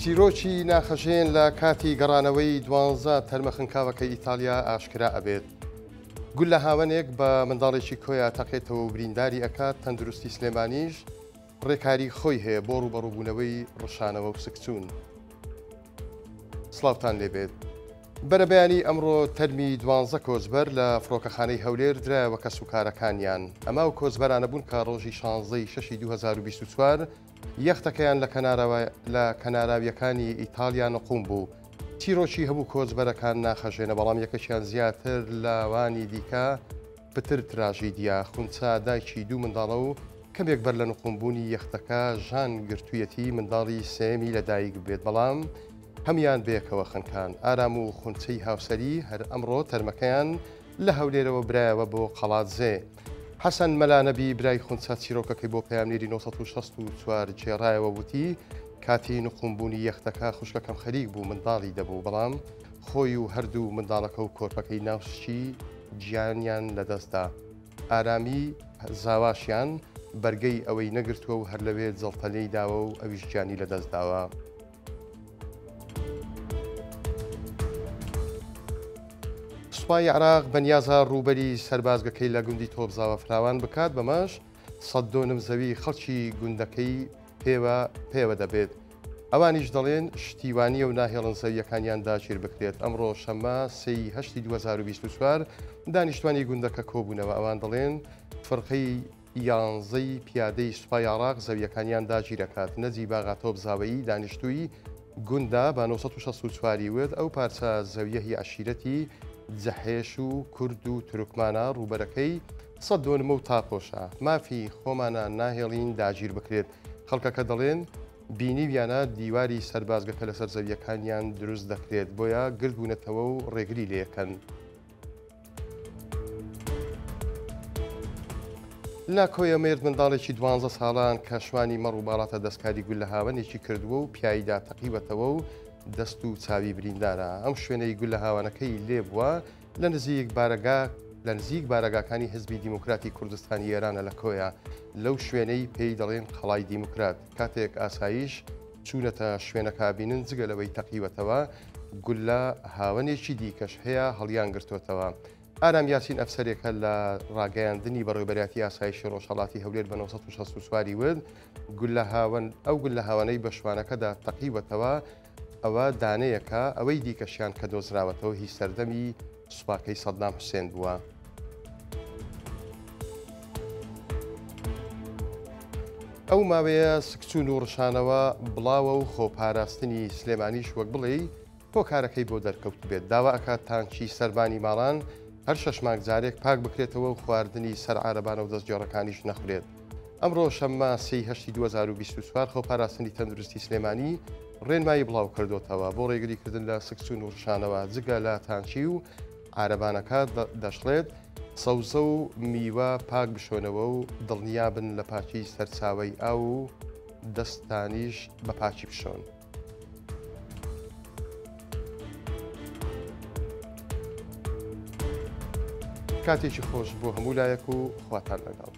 چیرۆکی ناخەژێن لە کاتی گەڕانەوەی دوانزە تەرمە خنکاوەکەی ئیتاڵیا ئاشکرا ئەبێت. گوللە هاوەنێک بە منداڵێکی کۆیە تەقێتەوە و برینداری ئەکات، تەندروستی سلێمانیش ڕێکاری خۆی هەیە بۆ ڕووبەڕووبوونەوەی ڕشانەوە و سکچوون. سڵاوتان لێبێت. بەرەبەیانی ئەمڕۆ تەرمی دوانزە کۆچبەر لە فڕۆکەخانەی هەولێر درایەوە کەسوکارەکانیان. ئەمە ئەو کۆچبەرانە بوون کە ڕۆژی شانزە ی شەشی 2024 یەختەکەیان لە لە کەناراوییەکانی ئیتاڵیا نقوم بوو. چیرۆکی هەموو کۆچبەرەکان ناخەژێنە، بەڵام یەکێکیان زیاتر لەوانی دیکە پتر تراژیدیا. خونچە دایکی دوو منداڵە و کەمێک بەر لە نقومبوونی یەختەکە ژان گرتوویەتی منداڵی سێیەمی لەدایک ببێت، بەڵام هەموویان بەیەکەوە خنکان. ئارام و خونچەی هاوسەری هەر ئەمڕۆ تەرمەکەیان لە هەولێرەوە برایەوە بۆ قەڵادزێ. حەسەن مەلا نەبی برای خونچە چیرۆکەکەی بۆ پەیامنێری 964 گێڕایەوە وتی، کاتی نقومبوونی یەختەکە خوشکەکەم خەریک بوو منداڵی دەبوو، بەڵام خۆی و هەردوو منداڵەکە و کۆرپەکەی ناو سکی گیانیان لەدەستدا. ئارامی زاواشیان بەرگەی ئەوەی نەگرتووە و هەر لەوێ جەڵتە لێی داوە و ئەویش گیانی لەدەستداوە. سوپای عێراق بەنیازە ڕووبەری سەربازگەکەی لە گوندی تۆپزاوە فراوان بکات، بەمەش سەد دۆنم زەوی خەڵکی گوندەکەی پێوە پێوە دەبێت. ئەوانیش دەڵێن شتی وانییە و ناهێڵن زەوییەکانیان داگیر بکرێت. ئەمڕۆ شەممە سێی هەشتی 2024 دانیشتوانی گوندەکە کۆبوونەوە، ئەوان دەڵێن فرقەی یانزەی پیادەی سوپای عێراق زەوییەکانیان داگیرەکات. نەجیب ئاغا تۆپزاوەیی دانیشتووی گوندە بە 964 ی وت، ئەو پارچە زەوییە هی عەشیرەتی جەحێش و کورد و تورکمانە، ڕووبەرەکەی سەد دۆنمە و تاپۆشە. مافی خۆمانە ناهێڵین داگیر بکرێت. خەڵکەکە دەڵێن، بینیویانە دیواری سەربازگەکە لەسەر زەوییەکانیان دروست دەکرێت، بۆیە گردبوونەتەوە و ڕێگری لێکەن. لە کۆیە مێرد منداڵێکی دوانزە ساڵان کە شوانی مەڕ و باڵاتە دەستکاری گوللە هاوەنێکی کردووە و پیاییدا تەقیوەتەوە و دەست و چاوی بریندارە. ئەم شوێنەی گوللە هاوانەکەی لێبووە لە نزیک بارەگا لە نزیک بارەگاکانی حزبی دیموکراتی کوردستانی ئێرانە لە کۆیە لەو شوێنەی پێی دەڵێن قەڵای دیموکرات کاتێک ئاسایش چوونەتە شوێنەکە بینن جگە لەوەی تەقیوەتەوە گوللە هاوەنێکی دیکەش هەیە هەڵیان گرتۆتەوە. ئارام یاسین ئەفسەرێکە لە ڕاگەیاندنی بەڕێوەبەرایەتی ئاسایشی ڕۆژهەڵاتی هەولێر بە 964 ی وت، گوللە هاوەن ئەو گوللە هاوەنەی بە شوانەکەدا تەقیوەتەوە ئەوە دانەیەکە، ئەوەی دیکەشیان کە دۆزراوەتەوە هی سەردەمی سوپاکەی سەدام حوسێن بووە. ئەو ماوەیە سکچوون و ڕشانەوە بڵاوە و خۆپاراستنی سلێمانیش وەک بڵێی هۆکارەکەی بۆ دەرکەوتبێت داوا ئەکات تانکی سەربانی ماڵان هەر شەش مانگ جارێک پاک بکرێتەوە و خواردنی سەر عارەبانە و دەستگێڕەکانیش نەخورێت. ئەمڕۆ شەممە سێی هەشتی 2024 خۆپاراستنی تەندروستی سلێمانی ڕێنمایی بڵاوکردۆتەوە بۆ ڕێگریکردن لە سکچوون و ڕشانەوە جگە لە تانکی و عارەبانەکە دەشڵێت، سەوزە و میوە پاک بشۆنەوە و دڵنیابن لە پاکی سەرچاوەی ئاو و دەستتانیش بە پاکی بشۆن. کاتێکی خۆش بۆ هەموو لایەک و خواتان لەگەڵ.